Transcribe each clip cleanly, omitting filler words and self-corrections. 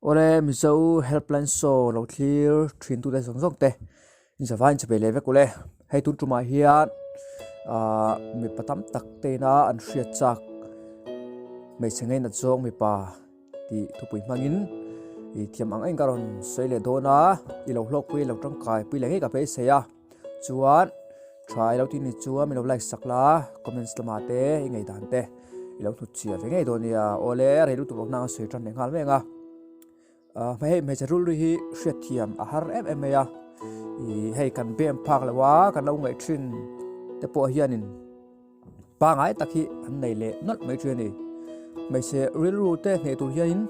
Awle Mizo helpline show lo thlir thin tute zawng zawng te in zavai in chawpei leh vek ule. Hei tun tumah hian ahh mipa tam tak te ina an hriat chak hmeichhe ngei nat zawng mipa tih thupui hmangin ih thiam ang eng ka rawn sawi leh dawn a i lo hlawkpui lo tangkai pui leh ngei ka beisei a chuan tha i lo tih ni chuan min lo like sak la comments lamah te i ngaihdan te i lo hnut chhiah ve ngei dawn nia awle rei lutuk lohna a sawi tan leh nghal mek a ah hei hmeichhe rul hi hriatthiam a har em em mai a ih hei kan bem phak lo a kan lo ngaih thin te pawh hianin. Pangai tak hi an nei leh nawlh mai thin a ni. Hmeichhe rilru te hneh tur hianin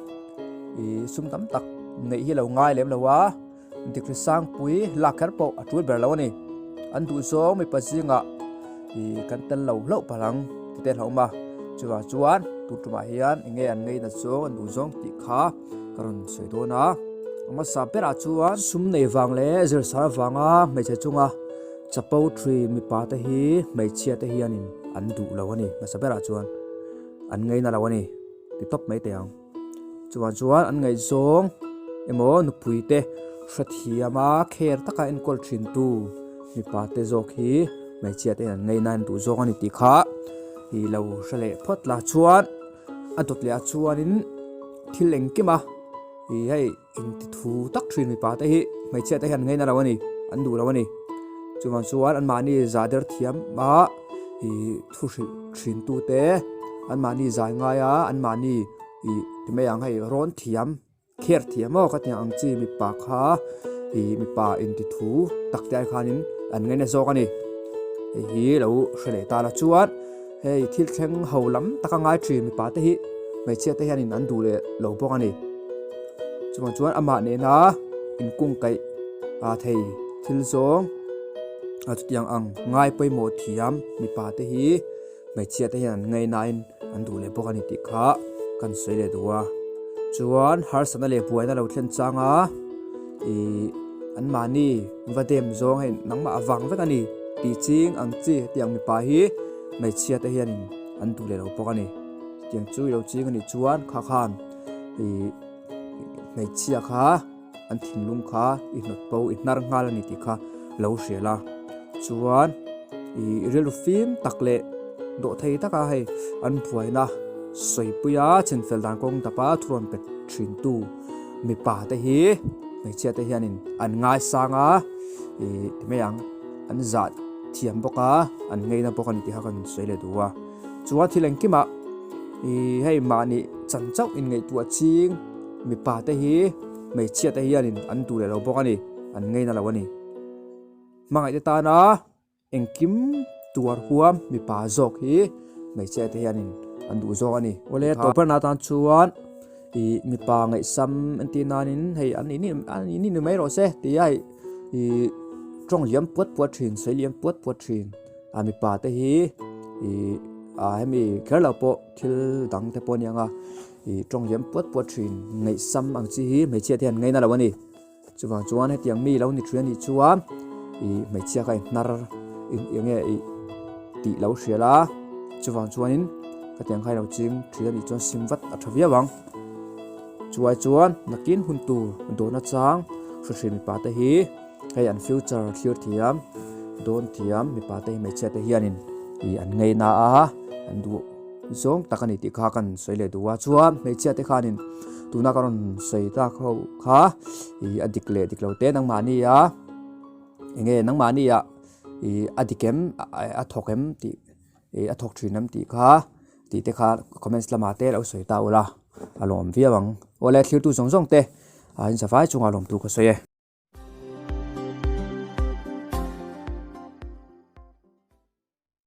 ih sum tam tak neih hi a lo ngai lem lo a, dikri sangpui lak kher pawh a tul ber lo a ni. An duh zawng mipa zingah ih kan tel lo hlauh palh ang ti te hlauh awm a, chuvang chuan tun tumah hian eng nge an ngei nat zawng an duh zawng tih kha ka rawn sawi dawn a. A hmasa berah chuan sum nei vang leh zirsar avanga hmeichhe chunga Chapo thin mipa te hi hmeichhia te hianin an duh lo a ni hmasa berah chuan an ngaina lo a ni ti tawp mai teh ang chuvang chuan an ngaihzawng emaw nupui te hrethiam a kher taka enkawl thin tu mipa te zawk hi hmeichhia te hian an ngaina an duh zawk a ni tih kha ih lo hre leh phawt la chuan a dawt leh ah chuanin thil engkim a ih hei. Engti thu tak thin mipa te hi hmeichhia te hian ngaina lo a ni, an duh lo a ni. Chuvang chuan anmahni zah der thiam a ih thu hrilh thin tu te, anmahni zai ngai a, anmahni ih ti mai ang hei rawn thiam, kher thiam aw ka ti ang chi mipa kha ih mipa inti thu tak te ai khanin an ngaina zawk a ni. Hei hi lo hre leh ta la chuan hei thil thleng ho lam taka ngai thin mipa te hi hmeichhia te hianin an duh leh lo bawk a ni. Chuvang chuan amah nena inkungkaih ah thei thil zawng a chutiang ang ngai pawimawh thiam mipa te hi hmeichhia te hian an ngaihnain an duh leh bawk a ni tih kha kan sawi leh duh a. Chuan harsatna leh buaina lo thlen chang a ih anmahni va dem zawng hei nangmah avang vek a ni tih ching ang chi hetiang mipa hi hmeichhia te hianin an duh leh lo bawk a ni. Chutiang chu i lo ching a nih chuan kha khan ih hmeichhia kha an thinlung kha i hnawt bo i hnar nghal a ni tih kha lo hrial a chuan ih rilru fim tak leh dawh thei taka hei an buaina sawipuia chinfel dan kawng dapa thu rawn pe thin tu mipa te hi hmeichhia te hianin an ngaisang a ih ti mai ang an zah thiam bawk a an ngaina bawk a ni tih kha kan sawi leh duh a. Chuan thil engkimah ih hei mahni chan chauh inngaihtuah ching mipa te hi hmeichhia te hianin an duh leh lo bawk a ni, an ngaina lo a ni. Hmangaih te tana engkim tuar huam mipa zawk hi hmeichhia te hianin an duh zawk a ni. Awle tawpna atan chuan ih mipa ngaihsam entir nanin hei an nih nih ni mai rawh se tia hei ih tawng liam puat puat thin sawi liam puat puat thin. A mipa te hi ih ah hemi kher lo pawh thil dang te pawh a ni ang a ih tawng liam puat puat thin ngaihsam ang chi hi hmeichhia te hian an ngaina lo a ni chuvang chuan hetiang mi lo ni thin a nih chuan ih hmeichhia kha inhnar eng nge ih tih lo hria la chuvang chuanin hetiang kha i lo ching thin a nih chuan sim vat a tha viau ang chuai chuan nakin hun tur dawhna chang hre hrin mipa te hi. Hei an future thlir thiam dawn thiam mipa te hi hmeichhia te hianin ih an ngaina a an duh zawng tak a ni tih kha kan sawi leh duh a chuan hmeichhia te khanin tuna ka rawn sawi tak ho kha ih a dik leh dik lo te nangmahni a eng nge nangmahni ah ih a dik em a thawk em tih ih a thawk thin em tih kha tih te kha comments lamah te lo sawi ta ula a lawm viau ang awle thlir tu zawng zawng te a in zavai chungah lawmtu ka sawi e.